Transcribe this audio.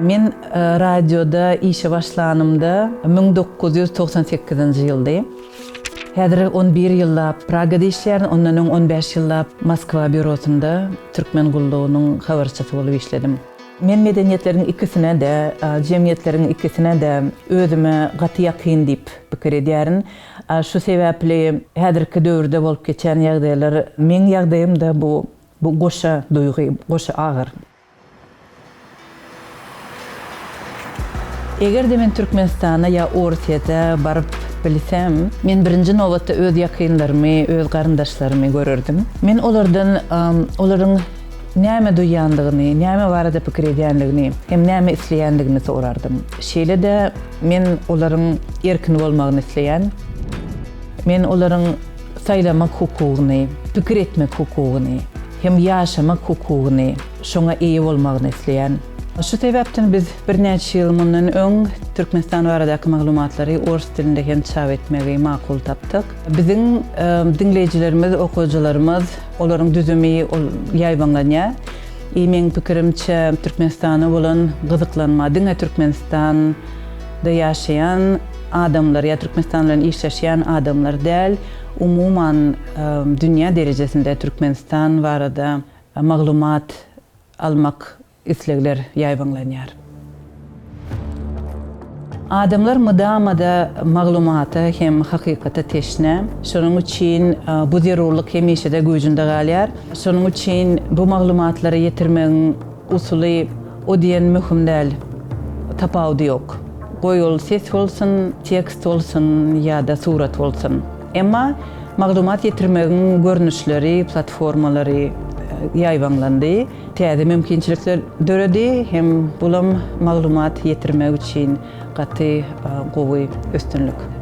Men radioda işe başlanymda 1998-nji ýyldy. Häzir on bir ýyllap Pragada işleýärin, ondan öň on bäş ýyllap Moskwa býurosynda türkmen gullugynyň habarçysy bolup işledim. Men medeniýetleriň ikisine-de, jemgyýetleriň ikisine-de özüme gaty ýakyn diýip pikir edýärin. Şu sebäpli häzirki döwürde bolup geçýän ýagdaýlar meň ýagdaýymda bu bu goşa duýgy, goşa agyr. Eger-de men Türkmenistana ýa Orsýete baryp bilsem, men birinji nobatda öz ýakynlarymy, öz garyndaşlarymy görerdim. Men olardan olaryň näme duýýandygyny, näme barada pikir edýändigini hem näme isleýändigini sorardym. Şeýle-de men olaryň erkin bolmagyny isleýän. Men olaryň saýlamak hukugyny, pikir etmek hukugyny hem ýaşamak hukugyny, şoňa eýe bolmagyny isleýän. Şu sebäpden biz birnäçe ýyl mundan öň Türkmenistan baradaky maglumatlary ors dilinde hem çap etmegi makul tapdyk. Biziň diňleýjilerimiz, okyjylarymyz, olaryň düzümi ol ýaýbaňlanýar. I meň pikirimçe Türkmenistana bolan gyzyklanma diňe Türkmenistanda ýaşaýan adamlar ýa Türkmenistan bilen işleşýän adamlar däl, umuman dünýä derejesinde Türkmenistan barada maglumat almak islegler ýaýbaňlanýar. Adamlar mydama-da maglumata hem hakykata teşne. Şonuň üçin bu zerurlyk hemişe-de güýjünde galýar. Şonuň üçin bu maglumatlary ýetirmegiň usuly o diýen möhüm däl, tapawudy ýok. Goý ol ses bolsun, tekst bolsun ýa-da surat bolsun. Emma maglumat ýetirmegiň görnüşleri, platformalary ýaýbaňlandy, täze mümkinçilikler döredi hem bulam maglumat ýetirmek üçin gaty gowy üstünlik.